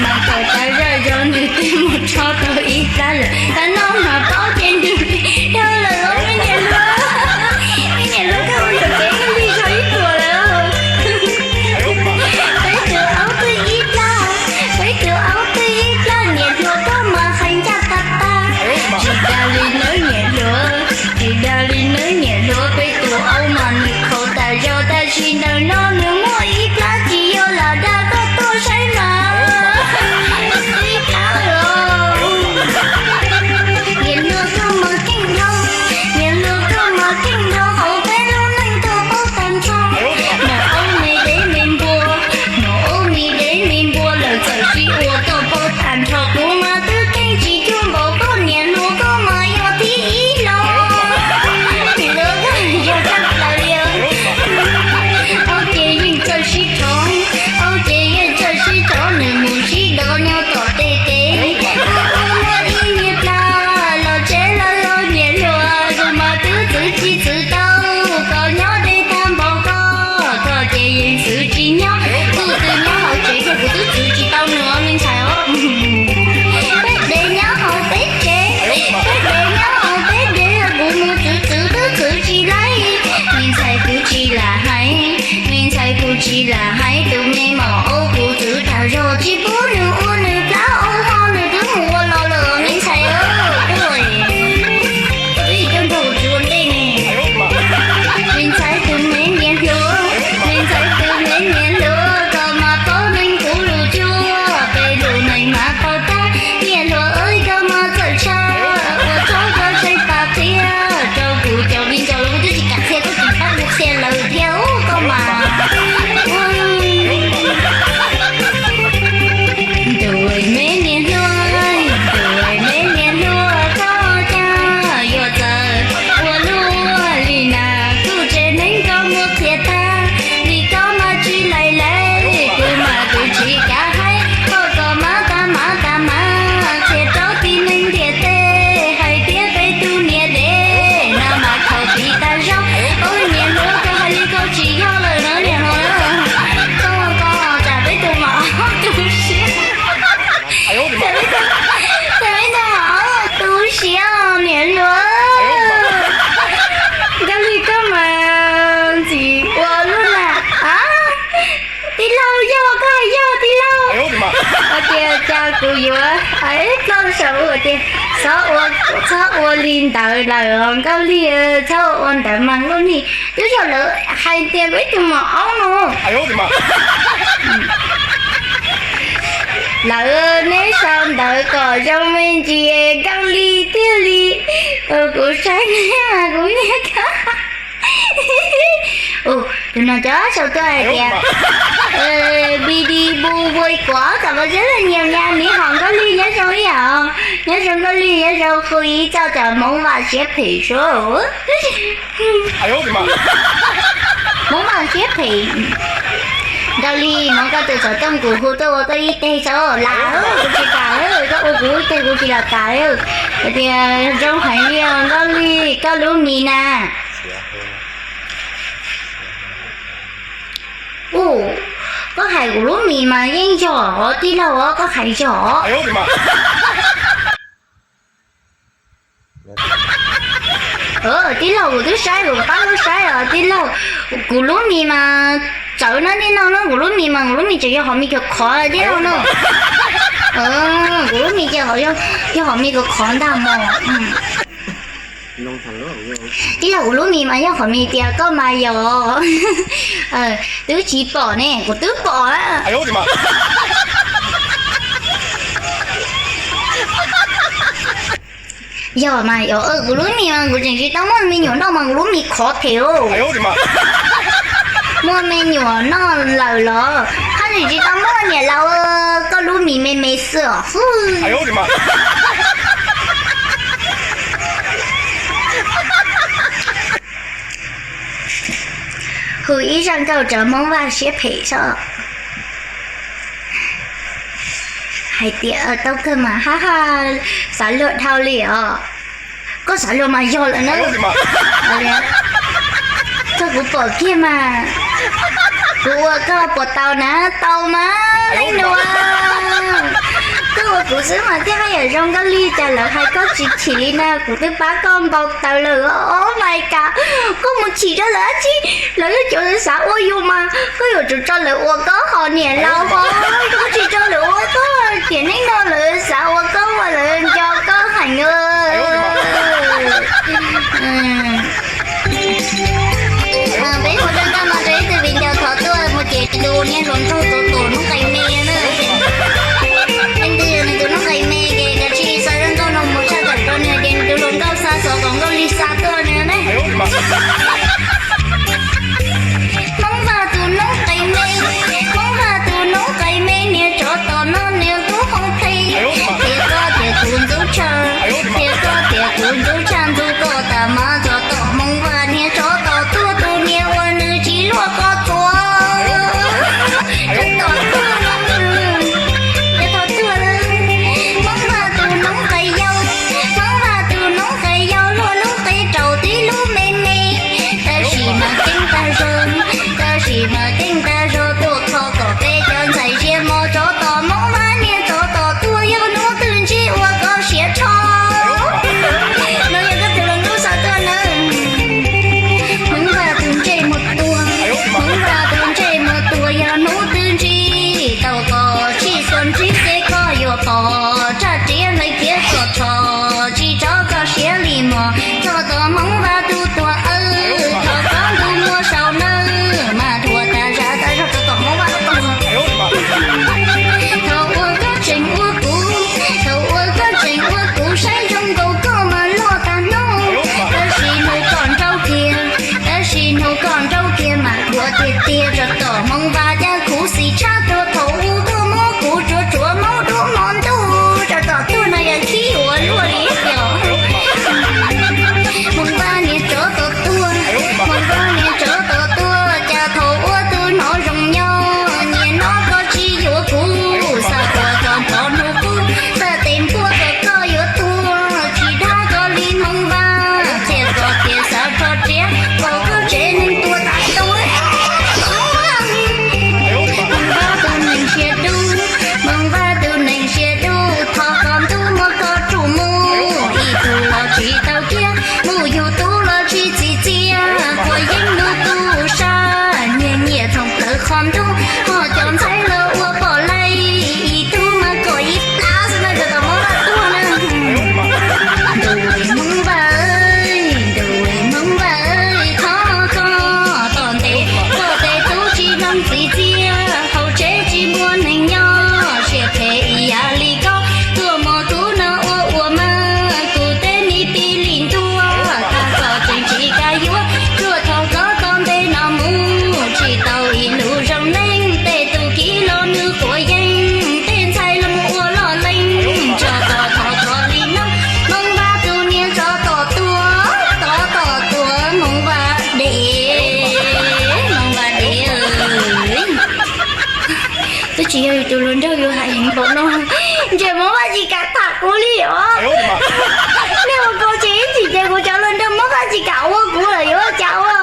Mas thaum tas zaj zog nws twb mus tso tau ib plab lawm, qhov no mas paub ces nws dhau lawm los me niam hluas. Me niam hluas, koj ua yam kev koj li zog ib tuam lawm. Peb tus aub twb ib plab, peb tus aub twb ib plab, niam hluas koj mas hais ncaj tag tag. Tsis tas li nawb niam hluas, tsis tas li nawb niam hluas, peb tus aub mas nws khaus tas zog, tab sis ntawm no nws muaj ib plab tsis yog lam dag koj tuaj saib mas. Ib plab los. Niam hluas koj mas keej dhau, niam hluas koj mas keej dhau, hauv peb lub neej koj paub tag nrho. Maum aub me dev me npua, maum aub me dev me npua lawm txawm tsis ua koj paub tag nrho, kuv mas twb keej tsis cuag npaum koj, niam hluas koj mas yog thib ib los. Niam hluas koj yog tshaj plaws li. Aub ces yeej txawj sib rov, aub ces yeej txawj sib rov, nws mus sib dov nyob tom tej teb. Ua ua muaj ib niag plab los tsev lawm los niam hluas, kuv mas twb txwv tsis txwv tau, koj nyob deb tag npaum koj, koj ces yeej txwv tsis nyob. Kuv twb nyob hauv tsev ces kuv twb txwv tsis tau nws os me ntxhais os. Peb dev nyob hauv peb tsev, peb dev nyob hauv peb dev, kuv mus txwv txwv twb txwv tsis laib. Me ntxhais kuv tsis lam hais, me ntxhais kuv tsis lam hais, tus me maum aub kuv txwv tag zog tsis pub nws ua nws plab aub ho nws twb mus ua los lawm me ntxhais. Twb yog coj nrog kuv txiv ua ntej ne. Me ntxhais tus me niam hluas, me ntxhais tus me niam hluas, koj mas paub neeg kuv lus cuag peb lub neej mas paub tag. Niam hluas koj mas txawj tshaj, ua txog koj tseem pab qhia rau kuv cov viv ncaus los kuv twb tsis kam qhia koj tseem pab kuv qhia lawm thiab koj mas. Tus me niam hluas, tus me niam hluas, koj cas yuav txawj ua luaj li na, kuv tsev neeg koj muab qhia tag li, koj mas tsis laim laim, kuv mas kuv tsis kam hais, koj koj mas tag mas tag mas qhia rau tib neeg ntiaj teb hais tias peb tus niam dev no mas khaus pib tag zog. Ub niam hluas, koj hais li koj tsis yog lawm na niam hluas. Koj koj tsam peb tus maum aub tu siab. Tsam peb tus maum aub tu siab niam hluas. Nkauj Lig koj mas ntxim ua luaj na. Tij laug, yog koj hais yog tij laug. Hais tias cas kuv yuav, tij laug saum ua tias txhob ua, txhob ua li ntawd lawm Nkauj Lig, txhob ua ntawd mas Nkauj Lig. Twb yog lawv hais tias peb tus maum aub no. Lawv neb sau ntawv kom zoo me ntsis Nkauj Lig thiaj li, kuv saib neb mas kuv nyiam kawg. Tus no cov sau tuaj hais tias, Bi di bu vui quá, cảm ơn rất là nhiều nha, Mỹ Hồng Nkauj Lig nyob zoo ib yam, nyob zoo Nkauj Lig nyob zoo khu ib txoj cov Hmoob vam siab phem sua. Hmoob vam siab phem. Nkauj Lig, Hmoob koj tus xov tooj kuv hu tuaj ua koj ib teg tso lam, kuv tsis kam, koj ua kuv ib teg kuv tsis lam kam. Hais tias zoo heev li os Nkauj Lig, koj lub mis na. Ub, koj hais kuv lub mis mas yeej yog tij laug os, koj hais yog. Tij laug, kuv twb saib, kuv pab lub saib os tij laug. Kuv lub mis mas txawv na tij laug na, kuv lub mis mas kuv lub mis tseem yog qhov mis khov khov tij laug na. Kuv lub mis ces yog qhov mis khov khov ntag mog. Tij laug, kuv lub mis mas yog qhov mis tias koj mas yog, twb tsis pom ne, kuv twb pom. Yog mas yog, kuv lub mis mas kuv tseem tsis tau muaj me nyuam noj mas kuv lub mis khov them. Muaj me nyuam noj lawm los haj tseem tsis tau muaj niam laus, koj lub mis me me xwb os. Hu ib zaj nkauj rau Hmoob vaj siab phem tso. Hais tias tau kawg mas, ha ha, xav luag dhau li os. Koj xav luag mas yog lawm na. Koj, kuv pom kiag mas, kuv ua koj puas tau na, tau mas leej nus. Kuv xwb mas thiaj haj yam zoo nkauj li cas lawv hais koj tsis chim li na, kuv twb pab koj npau taws lawm. Oh my god, koj mus chim rau lawv dab tsi? Lawv yuav cov lawv xav ua yus mas koj yuav tsum tso lawv ua koj hom niam laus ho, koj tsis tso lawv ua koj tiam neej no lawv xav ua koj ua lawv nco koj heev. Peb hu zaj nkauj no rau ib tug viv ncaus thov tuaj mus ces tus niag hluas nraug tus tus hnub qes me na. Leej twg yog nws tus hnub qes me ces kav tsij xa zaj nkauj no mus tshaj tawm rau nws ces nws tus hluas nkauj xa xov kom nkauj li xa tuaj nws ne. Hmoob Vaj tus noob qes me, Hmoob Vaj tus noob qes me, niag tsov tom no niag kub hau phe. Tias koj tias kuv ntxub tshaj, tias koj tias kuv ntxub tshaj, ntxub koj tas mas tsov tom Hmoob Vaj niag tsov tom tuag tus niag ua nws tsis luaj qhov tuag. Tsov tom tuag, tsov tom tuag. Hmoob Vaj tus noob qes yau, Hmoob Vaj tus noob qes yau luaj lub qe rau tib lub me me. Tab sis mas ceeb tag zog, tab sis mas ceeb tag zog tuaj kho kom peb cov ntxhais ziab mos tsov tom Hmoob Vaj niag tsov tom tuag yog hnub twg ntsib ua koj siav rho. No yog koj tus hluas nkauj xa tuaj na. Hmoob Vaj tus ntsej muag tuag, Hmoob Vaj tus ntsej muag tuag yog hnub twg ntsib tau koj sib xua ntsib ces koj yuav pom raj riab hlais khiav txog rho tsis tso koj siav li mos tsov tom Hmoob Vaj tus tuag aw. Thov koj ntuj muag saum nawb mas thuam tas zaj tas zog tsov tom Hmoob Vaj tuag. Thaum uas koj tseem ua kuv, thaum uas koj tseem ua kuv saib zoo nkaus koj mas luaj tag nub. Tab sis hnub koj nrauj kiag, tab sis hnub koj nrauj kiag mas ua tiag tiag tsov tom Hmoob Vaj caj khuv xim tshaj tuag thaum uas koj muab kuv tsuav tsuav maub dub hmo ntuj. Tsov tom tuag no yog khib ua luaj li tiag. Hmoob Vaj niag tsov tom tuag, Hmoob Vaj niag tsov tom tuag cas thaum ua tus hnov zoo nyob nyias no koj tsis yuav kuv, xav ua koj nrov hnub qub, xav tes npuaj kom koj yuav tuag, tsis dag koj li Hmoob Vaj, qhia koj tias xav rho riam kom koj tsev neeg tuag tas tuag. Hmoob Vaj tus neeg siav dub, Hmoob Vaj tus neeg siav dub, thov koj ntuj muab koj tsuj mus, ib tug los tsis tau kiag, mus yug tub los tsis txim txiaj, quav yeeb mus tu sab, nyiam nyiam txhoov plawv qhov ntuj, ho cov ntxhais los ua pom lais, ib tug mas kom ib plab xwb na, tsov tom Hmoob Vaj tuag na. Ntuj Hmoob Vaj, ntuj Hmoob Vaj, thov koj tom ntej koj tej tub tsis zoo txim txiaj, hauv tsev tsis muaj neeg nyob, siab phem ib yam li koj, tuaj muab kuv no ua ua mas kuv tej me pib li ntuag, tag koj tseem tsis kam yuav, tuaj thov koj tom ntej no mus, tsis tau ib lub zoo neej, tej tus kiv los nws quav yeeb, tej ntxhais los mus ua loj leej, tsov tom thov koj li no, Hmoob Vaj tus niag tsov tom tuag, tsov tom tuag, Hmoob Vaj dev, Hmoob Vaj dev. Twb tsis yog yus tus hluas nraug yus hais heev npaum no, ntshe Hmoob Vaj tsis kam tham kuv li os. Nej ua kuv ces ib chim ces kuv cov hluas nraug Hmoob Vaj tsis kam ua kuv lawm yuav ua cas ua.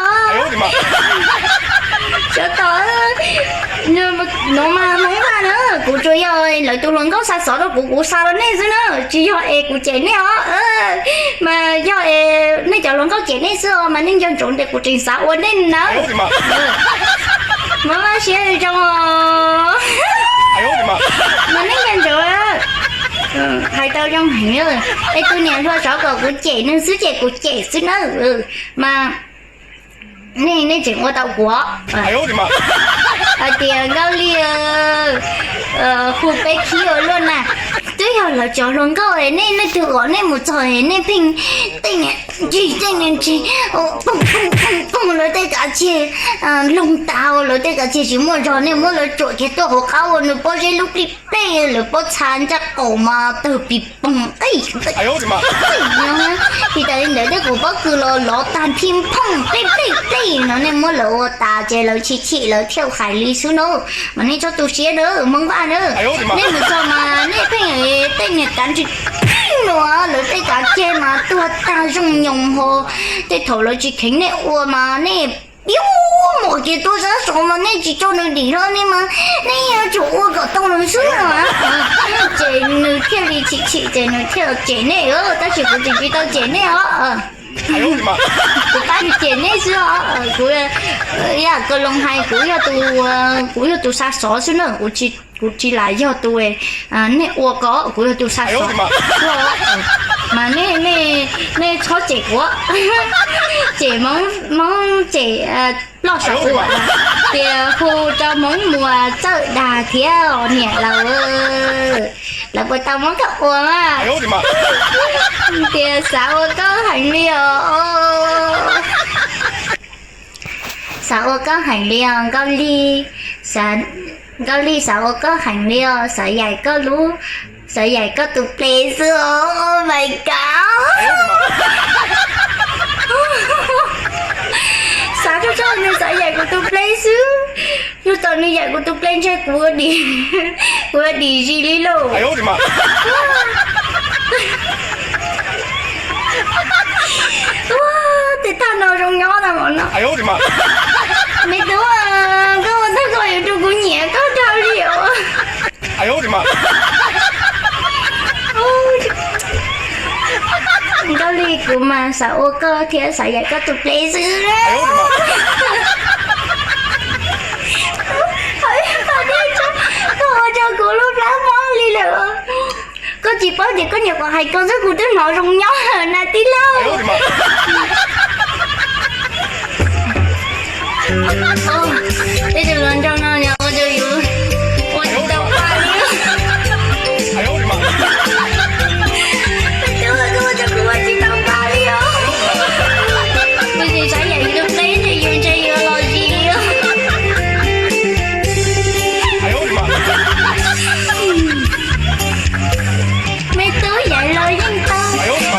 Tsov tom, no mas Hmoob Vaj na, kuv tsuas yog lawv tus hluas nkauj xa xov rau kuv, kuv xa rau nej xwb na, tsis yog es kuv cem nej os. Mas yog es nej cov hluas nkauj cem nej xwb os, mas nej nco ntsoov tias kuv tseem xav ua nej nawb. Hmoob Vaj siab zoo os. Mas nej nco ntsoov, hais tau zoo heev. Es tus niam hluas xov kom kuv cem nws xwb ces kuv cem xwb nawb. Mas nej, nej tseem ua tau kuv hais tias Nkauj Lig hu peb khib ua luaj na. Twb yog lawv cov hluas nkauj es nej leej twg kom nej mus txog es nej pheej tej niag ntsig tej niag ntsig poog poog poog lawv tej kav ceg, loog tas lawv tej kav ceg tsis muaj zog, nej muab lawv tsuam kiag tuaj hauv qab ua nws pob zeb lub plij plej, lawv pob txha ncaj qaum mas tawg pis poog qij qij. Tsis tas li ntawd tej kuv pob kws los lov tag phij phooj plij plij plij no, nej muab lawv ua tas ces lawv chim chim lawv thiaj hais li xwb na. Mas nej txhob tu siab nawb Hmoob Vaj nawb. Nej mus txog mas nej pheej tej niag kav ntsig no lawv tej kav ceg mas tuag tag zoo nyoos ho. Tej thaum lawv tsis kheev nej ua mas nej yuav muab kiag tuaj sab saud mas nej tsis tso nws dim hlo nej mas nej yuav tsum ua kom tau nws xwb. Ces nws Chim chim ces nws thiaj cem nej, tab sis kuv tseem tsis tau cem nej os. Kuv tab tsis cem nej xwb os. Kuv, ib yam ko loo hais, kuv yog tus, kuv yog tus xa xov xwb na, kuv tsis lam yog tus nej ua ko, kuv yog tus xa xov xwb. Mas nej, nej txhob cem kuv, cem Hmoob, cem ploj saum ua tias hu rau Hmoob mus txawj dag thiab os niam laus. Lawv puas tau muab koj ua mas? Tias xav ua koj heev li os. Xav ua koj heev li os Nkauj Lig. Nkauj Lig, xav ua koj heev li os, xav yaim koj lub, xav yaim koj tus ples xwb os. Oh my god. Xav tsuag tsuag nws xav yaim kuv tus ples xwb. Yog tias nws yaim kuv tus ples ntshe kuv, kuv dim zis li lauj. Ua, tej thaj no zoo nyob na mos no. Me tub, koj ua tag koj yuav rau kuv nyiam koj dhau li os. Nkauj Lig, kuv mas xav ua koj thiab xav yaim koj tus ples xwb. Koj ua rau kuv lub plab mob li lawm. Koj tsis paub tias koj nyuam qhuav hais koj xwb kuv twb hnov zoo nyob na tij laug. Tej tus hluas nraug no nyob ua rau yus ua tsis tau pa li. Ua rau kuv ua tsis tau pa li os. Kuv tsis xav yaim yus tus ples ntshe yus ntshe yuav los zis li os. Me tub yaim los yeej tau,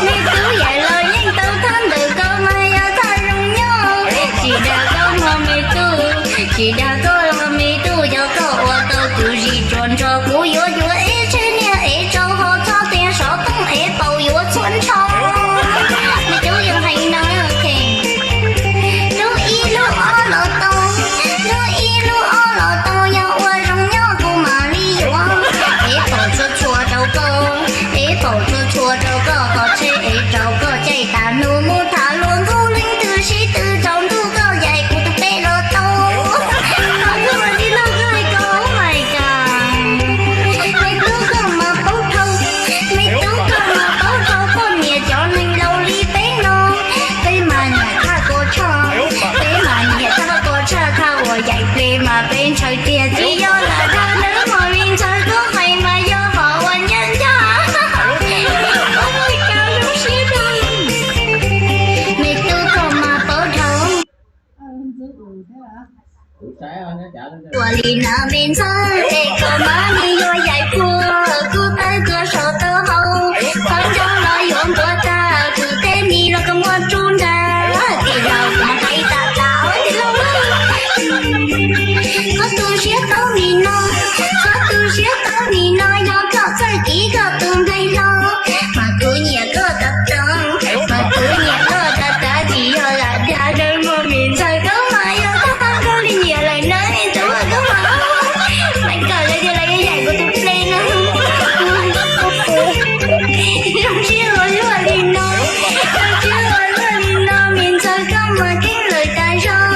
me tub yaim los yeej tau, thaj ntawm koj mas yog thaj zoo nyob. Tsis dag koj los me tub, tsis dag koj los me tub, yog koj ua tau kuv zis tsuas nrho kuv yuav yuav ib tsheb niag ev tsau ho txhob tias sov tooj ev paus yuav txhua nrho. Me tub yeej heev no. Lub ib lub ob los tau, lub ib lub ob los tau, yog ua zoo nyob kuv mam li yuav. Ev paus txhua txhua rau koj, ev paus txhua txhua rau koj, koj tsheb ev rau koj caij tas hnub mus tham luag nkauj leej twg sib tw tsaus ntuj koj yaim kuv tus ples los tau. Koj ua li no koj hais ko, oh my god. Me tub koj mas paub dhau, me tub koj mas paub dhau poj niam cov neeg laus li peb no. Peb mas nyiam thaj ko tshaj, peb mas nyiam thaj ko tshaj, thaj uas yaim ples mas peb ntshaw tiag tsis yog lam dag nawb mos me ntxhais, koj hais mas yog pom ua ncaj ncaj. Koj zoo siab dhau. Me tub koj mas paub dhau. Ua li na me ntxhais, es koj mas nws yuav yaim puag kuv tawb tuaj saum taub hau, qhov ncauj los yuav npuav tag, kuv teb mis los koj muab rub nrad, tij laug kuv mas hais tas tas tij laug. Txhob tu siab tau nim no, txhob tu siab tau nim no, yog koj txawj kiv koj tus nplaig hlo, mas kuv nyiam koj tas tas, mas kuv nyiam koj tas tas, tsis yog lam dag nawb mos me ntxhais, koj mas yog thaj tag koj li nyiam lawm nawb me tub, koj mas, mas kom lawv tias lawv yuav yaim kuv tus ples no. Zoo siab ua luaj li no, zoo siab ua luaj li no me ntxhais, koj mas keeb lawm tas zog,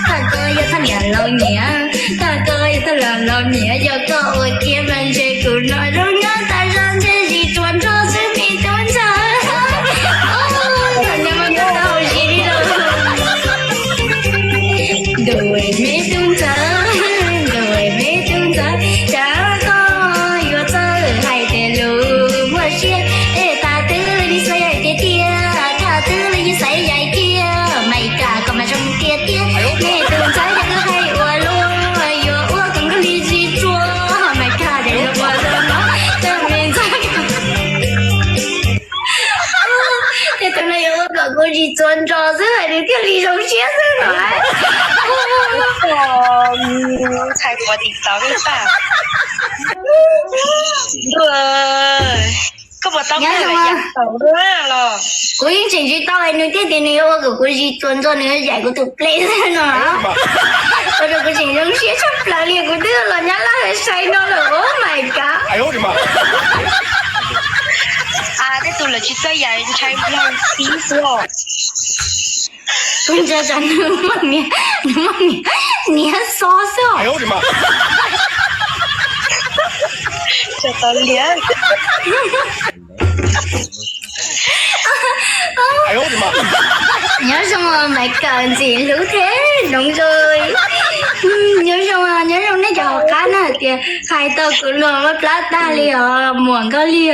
thaj koj yog thaj niam laus nyiam, thaj koj yog thaj niam laus nyiam, yog koj ua kiag mas ntshe kuv no zoo nyob tas zog ntshe zis tsuas nrho xwb me tub ntxawm. Ntuj me tub ntxawm, ntuj me tub ntxawm, cas koj yuav txawj hais tias lus muaj siab, es thaj twg los yeej xav yaim tiag tiag, thaj twg los yeej xav yaim kiag, Meskas koj mas zoo tiag tiag, me tub ntxawm yog koj hais ua luaj, yuav ua kom koj li zis tsuas, Meskas ces zoo ua luaj no, tab me ntxhais. Tej tug no yuav ua kom kuv zis txuas nrho xwb hais nws thiaj li zoo siab xwb no. Ntxhais puas tiv tov ib pab. Ntuj, koj puas tau nyob zoo los? Kuv yeej tseem tsis tau hais nws thiab tias nws yuav ua kom kuv zis txuas nrho nws yuav yaim kuv tus ples xwb no. Ua rau kuv tseem zoo siab tshaj plaws li, kuv twb los Nyab Laj sai no lawm, oh my god. Tej tus lawv tsis txawj yaim ntshai nplog tib xwb os. Kuv ntshai tsam nws muaj niag, nws muaj niag, niag xo xwb os. Tsis tau liam. Nyob zoo Maiv Kawm ntxim hlub thiab noov zoo. Nyob zoo, nyob zoo nej cov hauv qab na hais tias hais tau kuv luag ua plab tag li os muam Nkauj Lig.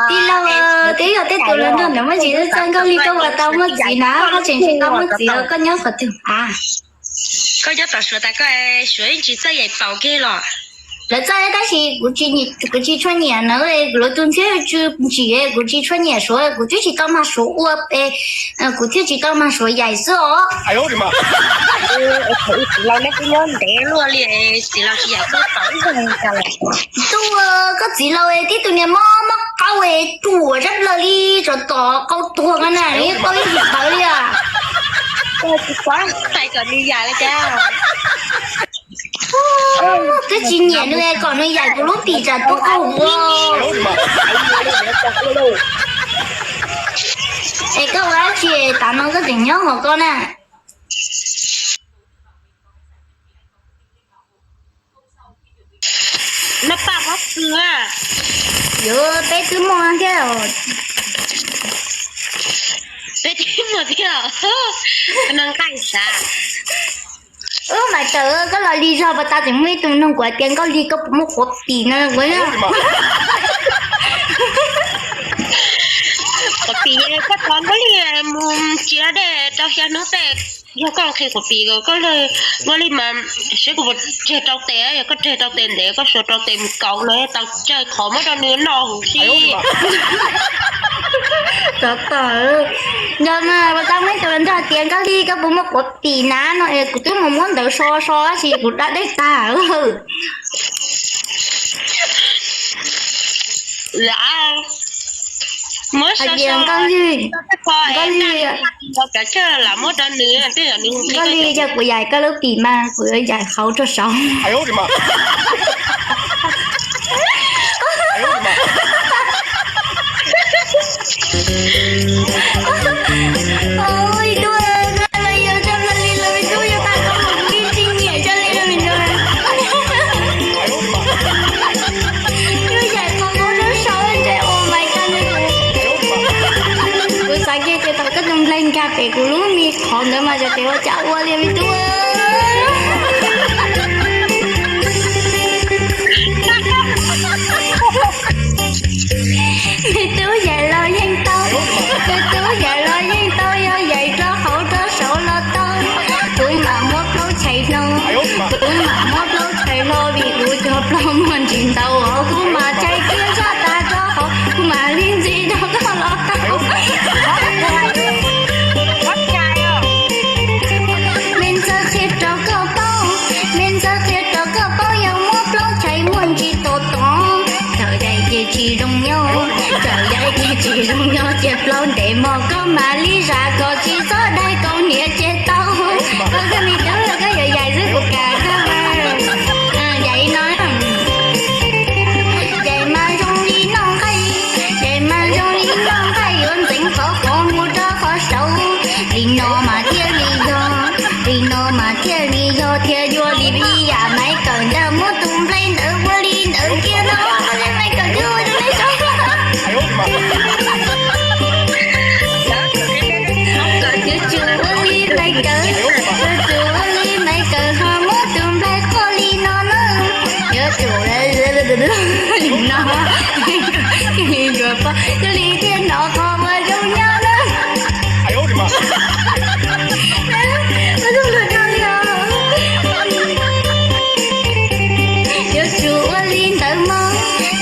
Tij laug, twb yog tej tus hluas nraug ntawd muaj ntsis txawj txawj Nkauj Lig koj ua tau muaj txiv na, koj tseem tsis tau muaj txiv los koj nyob qhov twg a? Koj nyob tom Suav tas koj Suav yeej tsis txawj yaim paus kiag los? Lawv txawj tab sis kuv tsis tshua nyiam na, lawv tus ntxhiab tsw ntsim kuv tsis tshua nyiam Suav, kuv twb tsis tau mag Suav ua pes, kuv thiaj tsis tau mag Suav yaim xwb os. Txiv laus neb twb nyob ntev luaj li, txiv laus tsis yaim koj tau ib zaug cas lawm. Tub, koj txiv laus tib tug niag mob mob qau ruam zab plaws li, tsov tom qau tuag na, yeej tau ib yim tawv li a. Tsis xav hais kom nws yaim li cas. Twb tsis nyiam nws kom nws yaim kuv lub pim tsam tub qaug ua. Es koj ua dab tsi tav no koj tseem nyob hauv koj na? Nab paj qhob tw a. Yuav peb twb muaj thiab. Peb twb muaj thiab. Koj no nqaij sav. Ub, Maiv Kawm, koj los lig zog pas tas tseem muaj ib tug nug kuv hais tias Nkauj Lig koj puas muaj quav pim no kuv. Quav pim koj thov Nkauj Lig mus txiav dej rau xya hnub tej, yog koj nqhis quav pim koj, Nkauj Lig mas seb kuv puas tseg rau tes, yog koj tseg rau tes ntev koj suav rau tes mus kaus no tau caw qhov muab rau nws noj huv si. Tov tom, yog mas pas tas muaj ib tug nug tias Nkauj Lig koj puas muaj quav pim na no es kuv twb mus muab ntawd so so tab sis kuv da dej tag. Muab so so Nkauj Lig, Nkauj Lig, cov chaw lam muab rau nws, Nkauj Lig, yog kuv yaim koj lub pim mas kuv yuav yaim qhauv rau saud. Ib tug, koj los yog tso plaws li los me tub, yog tag koj mus kuv yeej tsis nyiam tso li los me tub. Yog yaim qhov qau rau saud ntshe, oh my god, kuv xav kiag tias thaum koj tus nplaig nkag pem kuv lub me qhov ntawd mas yog tias ua cas ua li me tub. Me tub yaim los yeej tau, me tub yaim los yeej tau, yog yaim rau hauv rau saud los tau. Kuv mam muab plaub chais hlo, kuv mam muab plaub chais hlo vim kuv cov plaub muag ntsis ntau os, kuv mam chais kiag zaj tas rau hauv, kuv mam li ntxiv rau koj los tau. Me ntxawg qhia rau koj paub, me ntxawg qhia rau koj paub, yog muab plaub chais muag ntsis tom tom, txawm yaim ces tsis zoo nyob, txawm yaim ces tsis zoo nyob, cia plaub ntev mog koj mam li zam kom tsis txhob dai kaus hniav ces tau. Koj me tub, koj yuav yaim xwb kuv kam koj. Yaim no, yaim mas zoo li noj nqaij, yaim mas zoo li noj nqaij yuav ntxeev qhov qhov mus rau qhov saud. Li no mas thiaj li yog, li no mas thiaj li yog thiaj yuav li vij yam Maiv Kawm ntag, muab tus nplaig ntawd ua li ntawd kiag no, Maiv Kawm twb ua rau neb saib. Yuav tsum ua li Maiv Kawm, yuav tsum ua li Maiv Kawm ho muab tus nplaig quaj li no na. Yuav tsum li no, yuav pom thiaj li thiaj hnov qhov uas zoo nyob na. Yuav tsum ua li ntawd mog,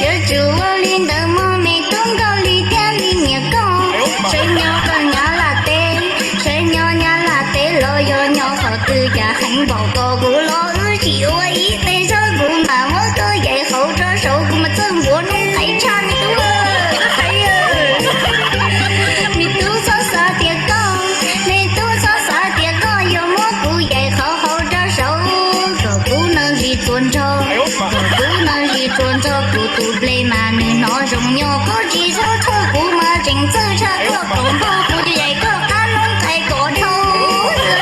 yuav tsum ua li ntawd mog, me tub Nkauj Lig thiaj li nyiam koj. Saib nyob koj Nyab Laj teb, saib nyob Nyab Laj teb los yog nyob qhov twg cas heev npaum ko, kuv los wb tsis ua ib teg zog, kuv mam muab koj yaim hauv rau saud, kuv mas txawj npuav noob qes tshaj me tub, qes. Zoo nyob koj tsis txhob txhawj kuv mas tseem txawj tshaj koj kaum npaug, kuv cov yaim koj qab noob qai kom dhau.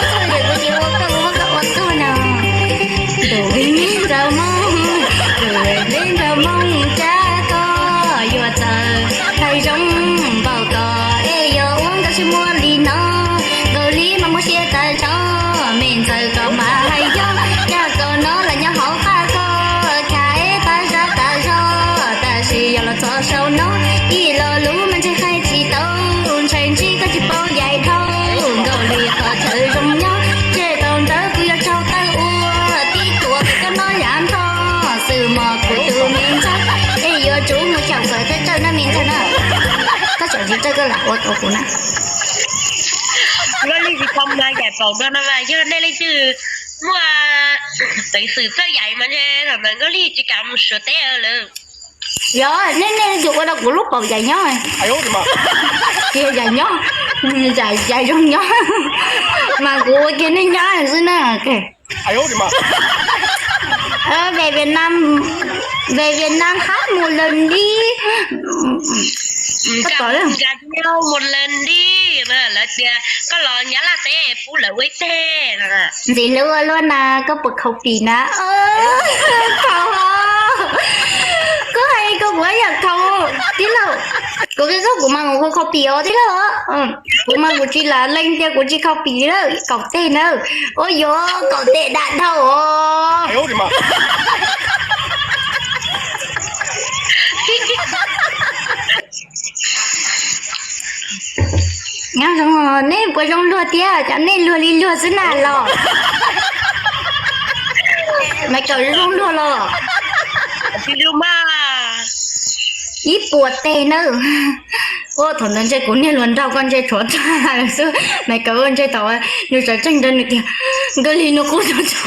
Txhob txhawj kuv tsis ua koj ua koj ua tuag no. Tus vij ntsawg Hmoob, tus vij ntsawg Hmoob, cas koj yuav txawj hais zoo npaum ko, es yog ua nkauj tsis muaj li no. Nkauj Lis mas muaj siab tas zog, me ntxawg koj mas hais yog, cas koj no los nyob hauv qab koj, cas es tas zaj tas zog, tab sis yog los txog saum no, ib lo lus mas ntshe hais tsis tau, ntshai ntsib koj tsis paub yaim dhau. Nkauj Lis qhov chaw zoo nyob, ntshe tau ntawd kuv yuav tsaug tawm ua, tib tuam koj no yam nrho, xwb mos kuv tus me ntxawg, es yuav tsum mus xyaum kom tsawg tsawg na me ntxawg na. Koj xyaum tsis tsawg koj lam ua tau kuv na. Nkauj Lis tsis tau mas yaim paum no no mas yog nej leej twg muaj peev xwm txawj yaim mas ntshe thaum ntawd Nkauj Lis tsis kam mus Suav teb lawm. Yog nej, nej tus ua rau kuv lub paum yaim nyob, yaim nyob, yaim zoo nyob, mas kuv ua kiag nej nyob xwb na. Về Việt Nam, về Việt Nam hát một lần đi. Mus lawm tias koj los Nyab Laj teb pub lawv ua ib teg no. Ntxiv hlub ua luaj na, koj puas khaus pim na? Khaus, koj hais koj kuv yam khaus tib laug. Kuv qhia koj kuv mas kuv khaus pim os tib laug. Kuv mas kuv tsis lam lees tias kuv tsis khaus pim lawm, kaum teg na. Ua yuav kaum teg dam dhau os. Nyob zoo, nej puas zoo luag thiab? Cov nej luag li luag xwb na los. Maiv Kawm zoo luag los? Ib puas teg nawb. Ua thaum ntawd ntshe kuv niag hluas nraug ko ntshe tshuav tag xwb. Maiv Kawm ntshe thaum nws sawv tsees rau nws tias, Nkauj Lis nws qub tag tso.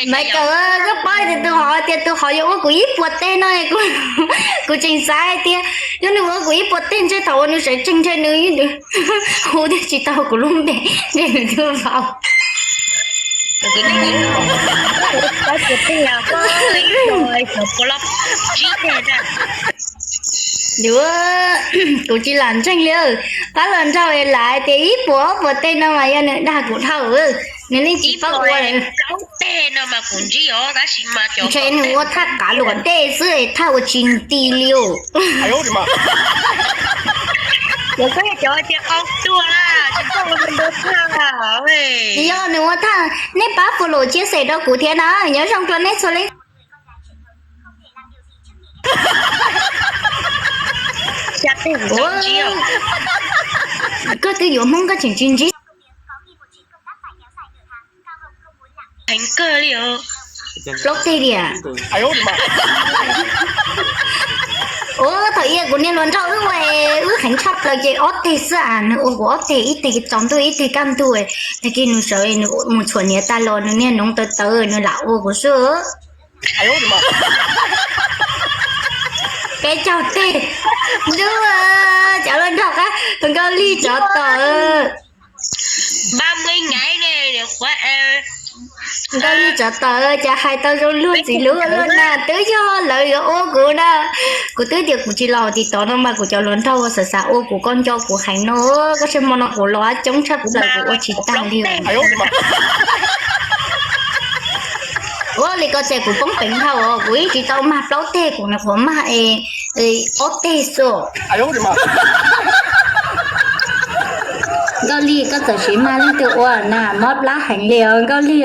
Maiv Kawm, koj paub tias tus hov tias tus hov yuav ua kuv ib puas teg no, kuv tseem xav hais tias yog nws ua kuv ib puas teg ntshe thaum uas nws sawv tsees ntshe nws hu thiaj tsis tau kuv lub npe, ntshe nws twb vau. Kuv tsis lam ntseeg li. Pab hluas nraug es lam hais tias ib puas ob puas teg no mas yog nws dag kuv dhau, nws yeej tsis paub ua. Ntshe nws ua thaj qav luam dej xwb es thaj ua tsis nti li os. Yog nws ua thaj, nej pab follow chia sẻ rau kuv thiab na, nyob zoo rau nej txhua leej. Koj twb yuav Hmoob koj tseem tsis ntsib. Heev kawg li os. Plaub teg tiag. Ua thaum ub kuv niag hluas nraug wb ua, wb heev tshaj plaws ces ob teg xwb as, nws ua kuv ob teg, ib teg tsaus ntuj ib teg kaj ntug. Tag kis nws sawv nws mus txhuam hniav tas los nws niag noov tawv tawv nws lam ua kuv xwb. Peb caug teg. Ntuj, cov hluas nraug qab, Nkauj Lis tsov tom. Nkauj Lis tsov tom, cas hais tau zoo luag ntxim hlub luaj na, twb yog lawv yuav ua kuv na. Kuv twb tias kuv tsis los tim tod no mas kuv cov hluas nraug xav xav ua kuv, koj nco kuv heev no, koj saib hmo no kuv los coob tshaj plaws kuv ua tsis tag li. Ua li ko ces kuv poob peev dhau os, kuv yeej tsis tau mag plaub teg, kuv nyuam qhuav mag es ob teg xwb. Nkauj Lis, koj txawm siv mag leej twg ua na, mob plab heev li os Nkauj Lis.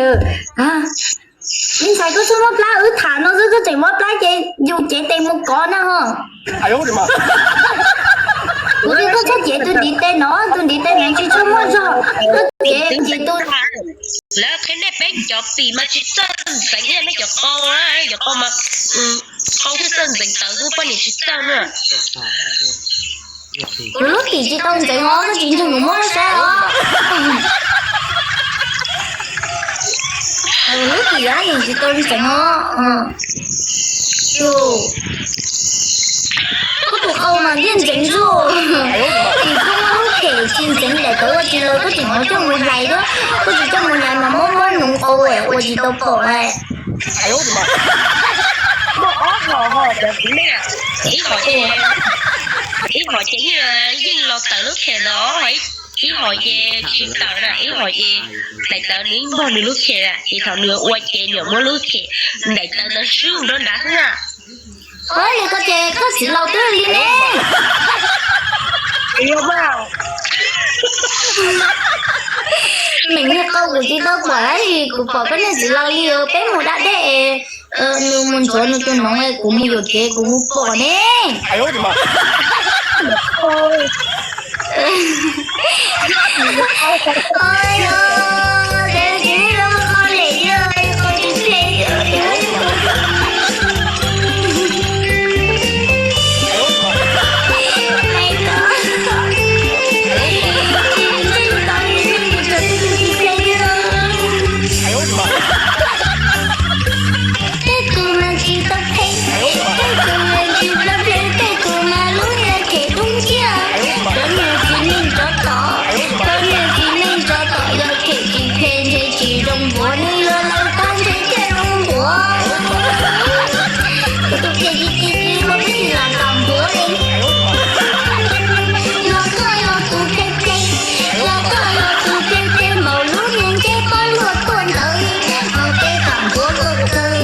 Me ntxhais, koj txhob mob plab, wb tham no xwb koj tseem mob plab ces yus cev tes mus kov na ho. Kuv tias koj txhob cev tus ntiv tes no, tus ntiv tes no tsis tshua muaj zog, koj cev cev tus. Lawv qhia nej peb cov pim mas tsis txawj ntxeev, nej cov qau, cov qau mas qau thiaj txawj ntxeev tawv xwb, poj niam tsis txawj na. Kuv lub tim tsis tau ntxeev os, koj tsis ntseeg kuv muab koj saib os. Kuv lub tim haj yam tsis tau ntxeev os. Kuv tus qau mas thiaj ntxeev xwb. Tim kuj muaj lub phem Tsis ntxeev daim tawv ua tsis los koj tseem coj mus hlais thiab, koj tsis coj mus hlais mas muab muab nws qau ua tsis tau pom. Muaj ob hom ho cov txiv neej, ib hom ces, ib hom ces yeej los tawm lub khem ntawd, ib hom ces tsis tawm na, ib hom ces daim tawv nws npog nws lub khem na, ces thaum nws ua ces nws muab lub khem, daim tawv ntawd swb mus rau nrad xwb na. Ua li koj ces koj txiv laus twb li ne. Meem niag qau kuv tsis tau pom tab sis kuv pom koj niag txiv laus li, peb mus da dej es nws mus ntxuav nws tus noov es kuv mus yuam kev kuv mus pom ne. Tej tus mas tsis tau phem, tej tus mas tsis tau phem, tej tus mas lub niag khem dub nciab. Cov niag txiv neej tsov tom, cov niag txiv neej tsov tom yog khem tsis phem ntshe tsis zoo npuav, nws yuav laus tag ntshe thiaj zoo npuav. Tus phem tsis tsis tsis ua peb tsis lam kam npuav li. Yog koj yog tus phem phem, yog koj yog tus phem phem npaum lub niag ntsej pob luaj tuaj ntawd, mas peb kam npuav koj kawg,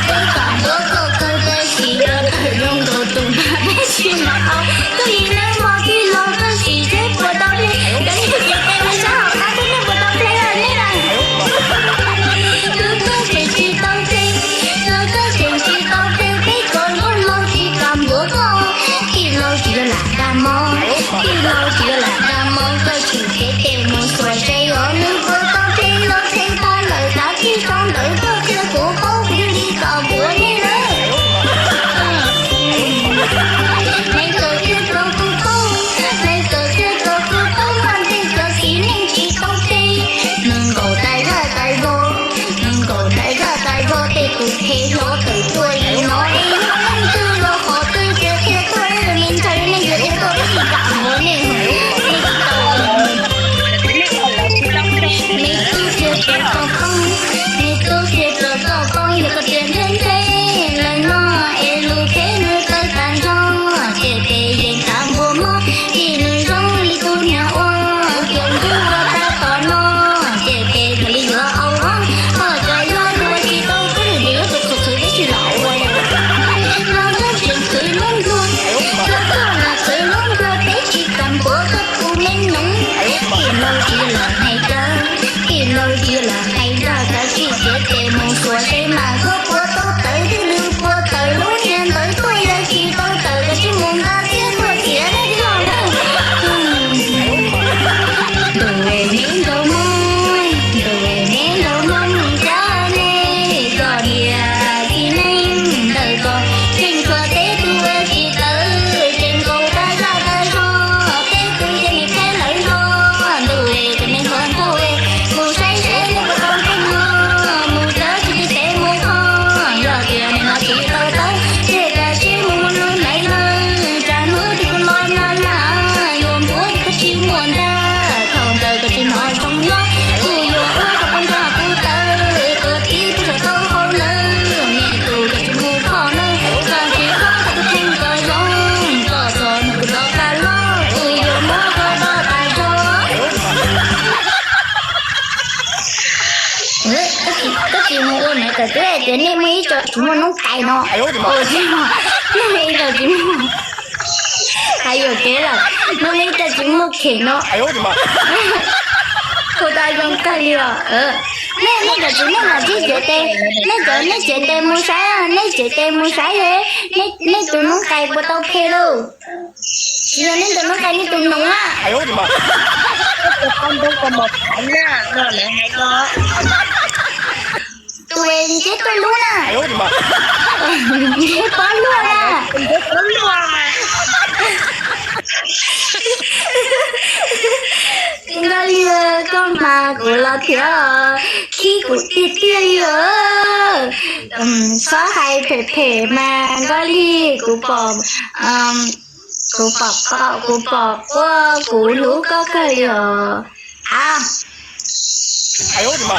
peb kam npuav koj kawg tab sis yog tawm zoo nkaus tus mas peb tsis lam tau. Koj li neej mos tij laug koj sim seb puas tau plig, koj sim seb tej neeg sab hauv qab tej neeg puas tau plig nej lawm. Yog koj tseem tsis tau plig, yog koj tseem tsis tau plig peb cov nkauj laug tsis kam npuav koj. Tij laug tsis yog lam dag mob, tij laug tsis yog lam dag mob, koj tseem cev tes mus xuas seb yog nws puas tau plig, los plig tag lawm kav tsij sau ntawv tuaj qhia kuv paub kuv thiaj li kom npuav nej lawm. Neeg txawm qhia rau kuv paub, neeg txawm qhia rau kuv paub mas tej cov txiv neej tsis tau plig, nees nkaum tas zaj tas zog, nees nkaum tas zaj tas zog tej tus phem hlob tawm tuaj li no es yog leej twg los qhov twg ces qhia tuaj, me ntxhais nej yuav qhia tuaj peb tsis kam npuav nej, nej tsis tau. Me tub qhia rau koj paub, me tub qhia rau koj paub, yog koj tias ntev ntev lawm no es lus phem nws tawv tas zog, ces peb yeej kam npuav mob, vim nws zoo li tus niag ua, ces ntuj ua tag tom no, ces peb thiaj li yuav au hlob. Ho txawm yog nws ua tsis tau koj lwm nws yuav tus qhwv qhwv peb tsis los ua. Los koj tseem qhwv lub nplua, los koj mas qhwv lub nplua peb tsis kam npuav koj tus me noov. Tij laug tsis lam hais dab, tij laug tsis lam hais dab, kav tsij cev tes mus xuas seb mas koj puas tau tawv, thiaj li puas tawm lub niag ntawv tuaj, yog tsis tau tawm kav tsij mus nqa txiab tuaj txiav nej tij laug na. Ntuj me nraug mob, ntuj me nraug mob mus cab nej, koj diam txiv neej ntawm ko, tseem tshuav peb tug tsis tawv, tseem nkaum tas zaj tas zog, peb tug ces nim peb lawv nrog, ntuj es tus me hluas nraug es, mus saib seb nej puas tau nqaij no, mus txawb tsis txiv peb mus kho, yog tias nim no tsis tau tawv, ces kav tsij mus mus lub ntaiv lawm, tsam hnub twg kuv los na na, yuav npuav ces koj tsis muaj ntag, thaum ntawd koj tsis hnov zoo nyob, kuv yuav ua kom poj nrog kuv tawv, koj tib pub saum tau hau lawm, me tub koj tsis mus kho nawb, koj tsis kho koj tus kheej kom zoo, koj txog hnub kuv rov qab los, kuv yuav muab koj rau tas zog. Koj tsis mus ua na, txawm twb hais tias nej muaj ib co tsis muaj noob kais no. Nej muaj ib co tsis muaj, hais yuam kev lawm, nej muaj ib co tsis muaj khem no. Kuv tas zoo kawg li os. Nej, nej cov tsis muaj los tib cev tes, nej cov nej cev tes mus saib, nej cev tes mus saib, nej tus noob kais puas tau phem lauj? Tsis yog nej tus noob kais, nej tus noov na. Tus nceb tuaj lub na. Nceb pob luaj na. Nkauj Lig, koj mas kuv los thiab, khib kuv tiag tiag li os. Txhob hais phem phem mas Nkauj Lig, kuv pom Kuv pom, kuv pom quaj, kuv hlub koj kawg li os. A, koj pom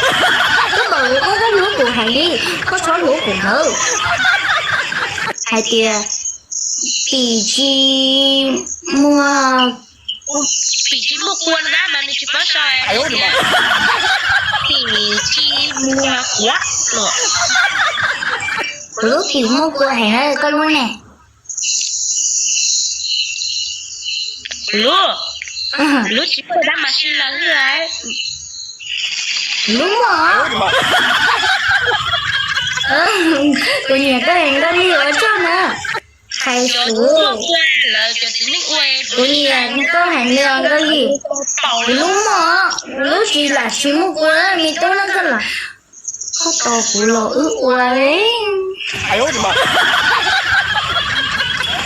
kuv quaj koj hlub kuv heev li, koj txhob hlub kuv nawb. Hais tias, pim tsis muag, pim tsis muag kua na mas nws tsis paub sau. Pim tsis muag kua. Kuv lub pim muag kua heev, koj lub ne? Kuv lub, kuv lub tsis muaj dab mas sib law xwb. Kuv lub muaj. Kuv nyiam koj heev Nkauj Lis, ua tsaug na. Hais xwb, kuv nyiam koj heev li os Nkauj Lis. Kuv lub muaj, kuv lub tsis lam tsis muaj kua, me tub na koj los, koj tos kuv los wb ua.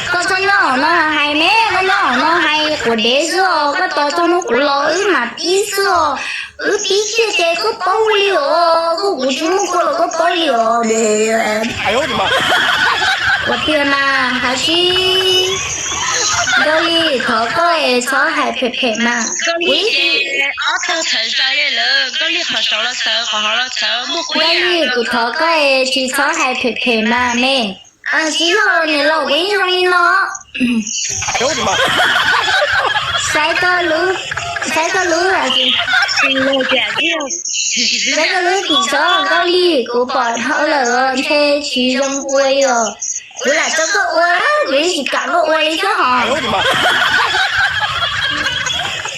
Koj txhob nyob hauv no hais ne, koj nyob hauv no hais quav dev xwb os, koj tos txog hnub kuv los wb mam pib xwb os. Wb pib kiag ces koj paub li os, koj kuv tsis muaj kua los koj paub li os. Ua tiag mas hais sib, Nkauj Lis thov koj es txhob hais phem phem mas. Kuv ib txwm, ob tug txhawv zais li lawm, Nkauj Lis qhov saud los txhawv, qhov hauv los txhawv, muaj kuv. Nkauj Lis kuv thov koj es tsis txhob hais phem phem mas me. Tsis yog niam laus, kuv yeej zoo li no. Saib koj lub, saib koj lub, saib koj lub tim txhob Nkauj Lis, kuv pom dhau lawm os, ntshe tsis zoo ua li os. Kuv lam tso koj ua, kuv yeej tsis kam koj ua li thiab hos.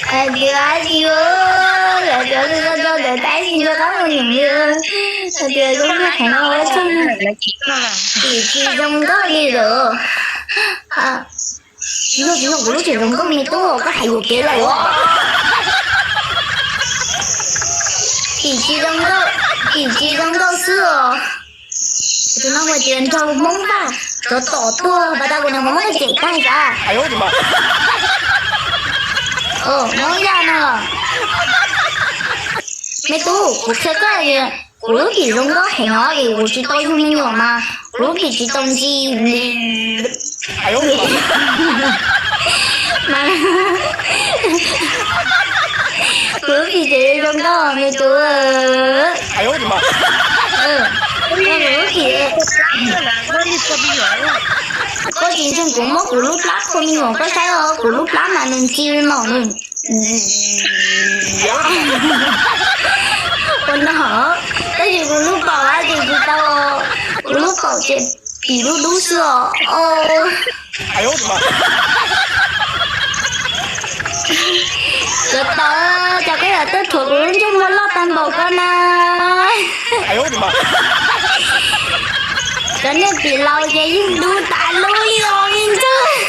Hais tias, lawv cov ntawd tab sis nco qab mus nyeem li, hais tias zoo heev no ua tsaug na. Tim tsis zoo nkauj li lawm. Tsis yog, tsis yog kuv lub tseem zoo nkauj me tub, koj hais yuam kev lawm os. Tim tsis zoo nkauj, tim tsis zoo nkauj xwb os. Tus no hais tias nraug Hmoob Vaj, tsov tom tuag, pas tas kuv niam hmoob cem tag cas. Hmoob Yaj no. Me tub, kuv qhia koj, kuv lub pim zoo nkauj heev os, kuv tsis tau yug me nyuam mas kuv lub pim tsis tau ntsis. Kuv lub pim tseem zoo nkauj me tub. Kuv lub pim, koj tsis ntseeg kuv muab kuv lub plab qhua me nyuam koj saib os, kuv lub plab mas nws ntxi no. Ua no, tab sis kuv lub paum ces tsis tau, kuv lub paum ces pim dub dub xwb os. Cov tod, cov koj yam tuaj rhuav kuv lub ntsej muag loj tag npaum ko na. Cov niag pim laus ces yeej dub tas lub li os me ntxawg.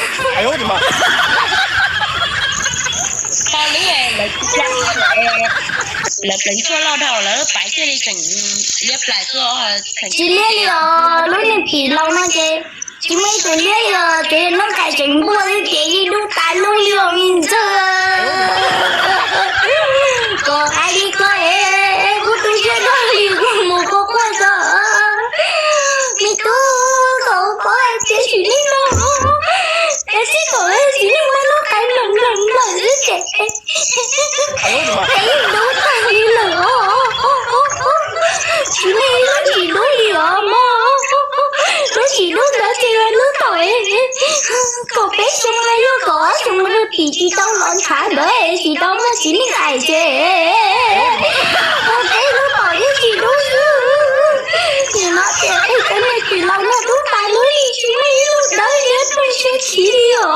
Lawv pleev tshuaj loj dhau lawv pais thiaj li tseem liab plaim tuaj. Tsis liab li os, lub niag pim laus no ces tsis muaj ib tug liab li os, ces noob qais tseem npuaj xwb ces yeej dub tas lub li os me ntxawg. Kom hais li ko es kuv tu siab kawg li kuv mus kua quaj txog. Me tub, kom paub hais tias sim neej no, es txij thaum txiv neej muab noob qais nplawm nplawm nplawm xwb ces es yeej dub tag li lawm os. Tsis muaj ib lub tsis dub li os mog. Lub tsis dub ntawd ces yog hnub thaum kaum peb xyoo los yog kaum ob xyoo pim tsis tau los ntshav ntawd tsis tau muaj txiv neej hais ces ua peb lub paum yeej tsis dub xwb. Nim no ces qhia cov niag pim laus no dub tas lub li tsis muaj ib lub dawb liab rau siab chiv li os.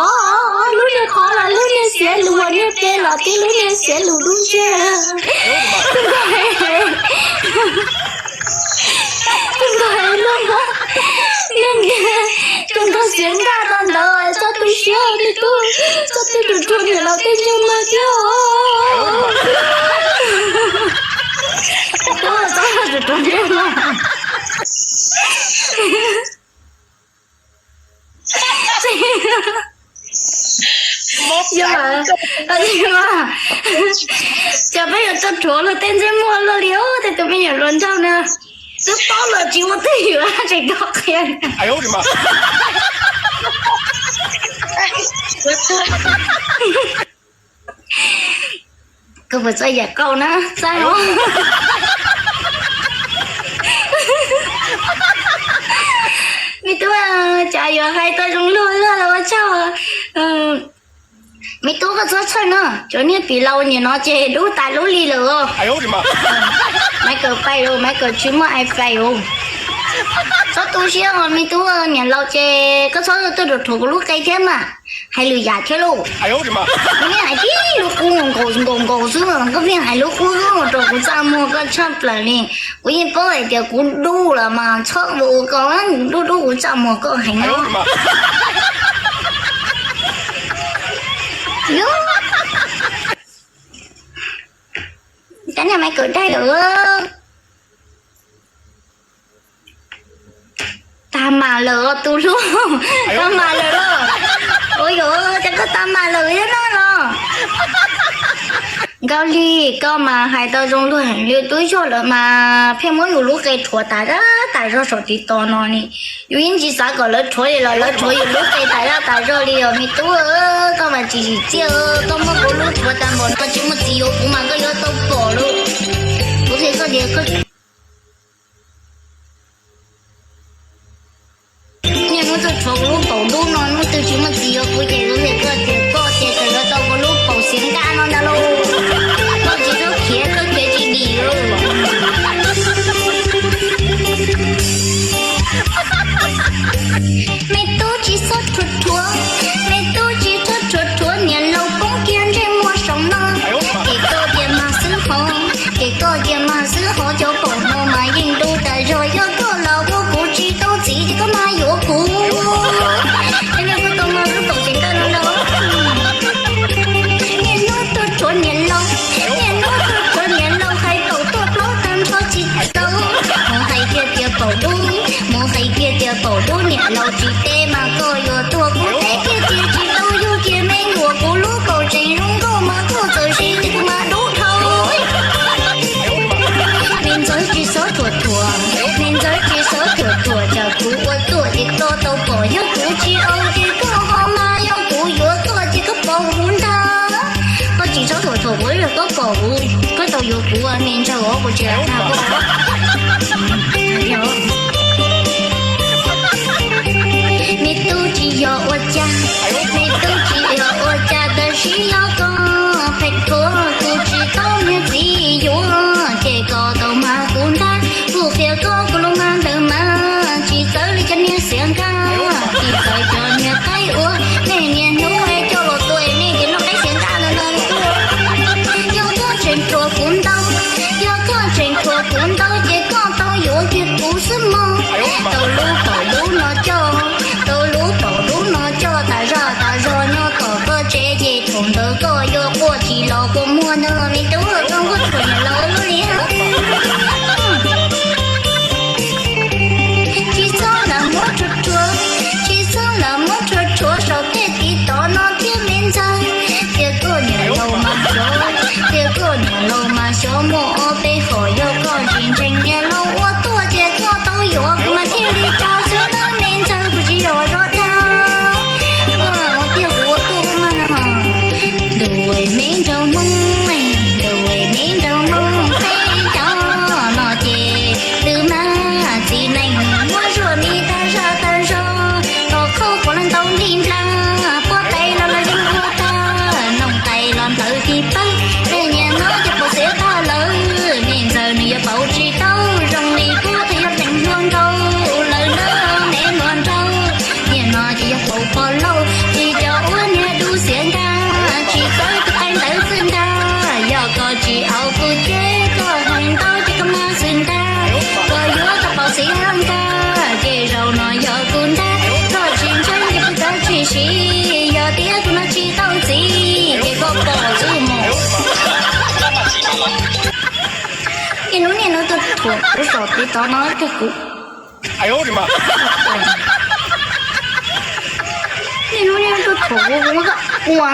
Lub niag qhov los lub niag xiav lus, niag peb los tib lub niag xiav lus dub ntsiag. Tus nkaus, tus nkaus, tus nkaus xiav nkaj tau ntawd txhob tu siab me tub, txhob tu rau niam laus tej ntsej muag thiab. Tub, txhob tu rau ntsej muag. Yog, yog, cas peb yuav tso rhuav luag tej ntsej muag luaj li os, tej tus me nyuam hluas nraug na. Twb paub los tsis muaj twj ywm tseem tuaj qhia. Koj puas txawj yam kauj na, txawj os. Me tub, cas yuav hais tau zoo luag luag los ua tsaug. Me tub, koj txhob txhawj no, cov niag pim laus nim no ces dub tas lub li lawm os. Maiv kawm pais los Maiv kawm tsis muaj iPhone os. Txhob tu siab os me tub, niam laus ces koj txhob tuaj thuam kuv lub qe thiab mas. Hais lwm yam thiab lauj. Koj pheej hais tib lub qub nkaus nkaus nkaus xwb, koj pheej hais lub qub xwb rau kuv txaj muag koj tshaj plaws li. Kuv yeej paub hais tias kuv dub los mas txhob ua koj dub dub kuv txaj muag koj heev. Cov niag Maiv kawm daig lawm. Tag mam lawm os tus hlub, tag mam lawm lauj. Ua yog cas koj tag mam lawm thiab na los? Nkauj Lig, koj mas hais tau zoo luag heev li, twb yog lawm mas pheej muab yus lub qe rhuav tas zog tas zog saum TikTok no li. Yus yeej tsis xav kom lawv rhuav li los lawv rhuav yus lub qe tas zog tas zog li os me tub. Koj mas tsis tsim txiaj, koj muab kuv lub rhuav tag npaum no tsis muaj txiv yuav kuv mas koj yuav tau pom lauj. Kuv qhia koj tias koj niaj hnub tuaj rhuav kuv lub paum dub no, hnub twg tsis muaj txiv yuav kuv ces kuv qhia koj tias koj ces txawm yuav tau kuv lub paum xiav nkaj no ntag lauj. Koj tsis txhob khiav, koj khiav tsis dim lauj. Me tub tsis txhob rhuav rhuav, me tub tsis txhob rhuav rhuav, niam laus poob kiag ntsej muag saum no. Ces koj tias mag xwb hov, ces koj tias mag xwb hov, cov paum no mas yeej dub tas zog, yog koj los ua kuv tsis tau txiv ces koj mas yuav kuv. Ces nej kuj tau mag lub paum xiav nkaj no ntag. Niaj hnub tuaj rhuav niam laus, niaj hnub tuaj rhuav niam laus, hais paum tuaj plaub tag nrho tsis tau. Mus hais kiag tias paum dub, mus hais kiag tias paum dub, niam laus tsis teb mas koj yuav tuag, kuv teb kiag tias tsis tau yug kiag me nyuam, kuv lub paum tseem zoo nkauj mas koj txawm siv ces kuv mas dub dhau. Me ntxawg tsis txhob thuam thuam, me ntxawg tsis txhob thuam thuam, cas kuv ua tuaj ces koj tau pom, yog kuv tsis au ces koj ho mas, yog kuv yuav koj ces koj pom kuv ntag. Koj tsis txhob thuam thuam kuv, yog koj pom kuv, koj tau yuav kuv, me ntxawg os, kuv tsis lam dag koj. Me tub tsis yog ua cas, me tub tsis yog ua cas, tab sis yog koj pheej thuam kuv tsis tau niag txiv yuav, ces koj tau mag kuv ntag. Kuv qhia koj kuv lub mag ntawd mas tsis txawv li cov niag xiav nkaj, tsis txawv cov niag qaib ua, nej niaj hnub coj los tua nej ces noj qaib xiav nkaj ntawd no. Yog koj tseem thuam kuv ntau, yog koj tseem thuam kuv ntau ces koj tau yuav kiag kuv xwb mog. Tau lub paum dub no coj, tau lub paum dub no coj tas zog tas zog nyob tom koj tsev ces thaum ntawd koj yuav quaj tsis los kua muag ntag me tub, koj kuj thuam niam laus li. Tsis txhob lam muab rhuav rhuav, tsis txhob lam muab rhuav rhuav saum tej tiv tov no thiab me ntxawg. Tias koj niam laus mas xyov, tias koj niam laus mas xyov muaj ob peb hom, yog koj tsis ntseeg niam laus ua tuaj ces koj tau yuav, kuv mas thiaj li tsa xwb na me ntxawg, kuv tsis yog zov dag. Tiag kuv ua tuaj mas. Ntuj me nraug Hmoob, ntuj me nraug Hmoob, peb cov no ces twb mag txiv neej muab zuaj mi tag zaj tag zog, kom khaub puas los ntau nti nplaj, pob tais los los zoo ua tag, noog tais los nplawv tis pawg, tej niag no ces paum xiav tag lawm, me ntxawg nws yuav paub tsis tau zoo li kuv, twb yuav pleev hluas nkaus lawm na me hluas nraug. Niaj no ces yog paum pog lauj, tsis cov ua niag dub xiav nkaj, tsis txawb tus qaib ntawd xwb ntag, yog koj tsis au kuv ces koj hais ntau ces koj mag xwb ntag, koj yuav tau paum xiav nkaj, ces zaum no yog kuv ntag, koj tsis ntseeg ces kuv txawv tsis siv, yog tias kuv no tsis tau txiv ces koj pom xwb mog. Niaj hnub niaj hnub tuaj thuam kuv saum tiv tov no thiab kuv. Niaj hnub niaj hnub tuaj thuam kuv, kuv muab koj ua.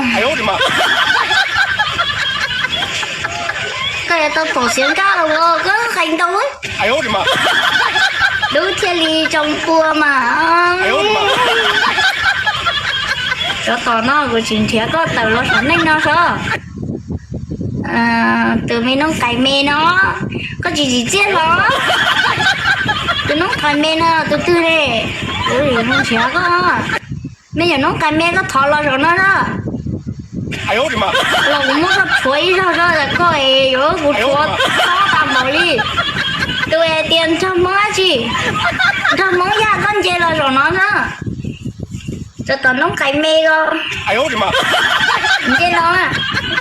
Koj yuav tau paum xiav nkaj los ua koj hais ntau. Dub thiaj li tsoo pua mas. Tsov tom no kuv tsis nrhiav koj tawm los saum neej no sov. Tus me noob qais me no, koj tsis tsim txiaj los? Tus noob qais me no tus twg ne? Kuv nrhiav koj. Me nyuam noob qais me, koj thov los saum no sov, los kuv muab koj rhuav ib zaug sov. Koj es yuav kuv rhuav tob tas npaum li. Tus es tias nrog Hmoob dab tsi? Nrog Hmoob yaj, koj nce los saum no sov. Tsov tom noob qais me ko, nce los,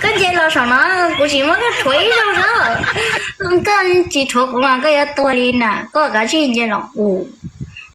koj nce los saum no, kuv tsis muab koj rhuav ib zaug sov. Koj tsis rhuav kuv mas koj yuav tuag li na. Koj kav tsij nce los ua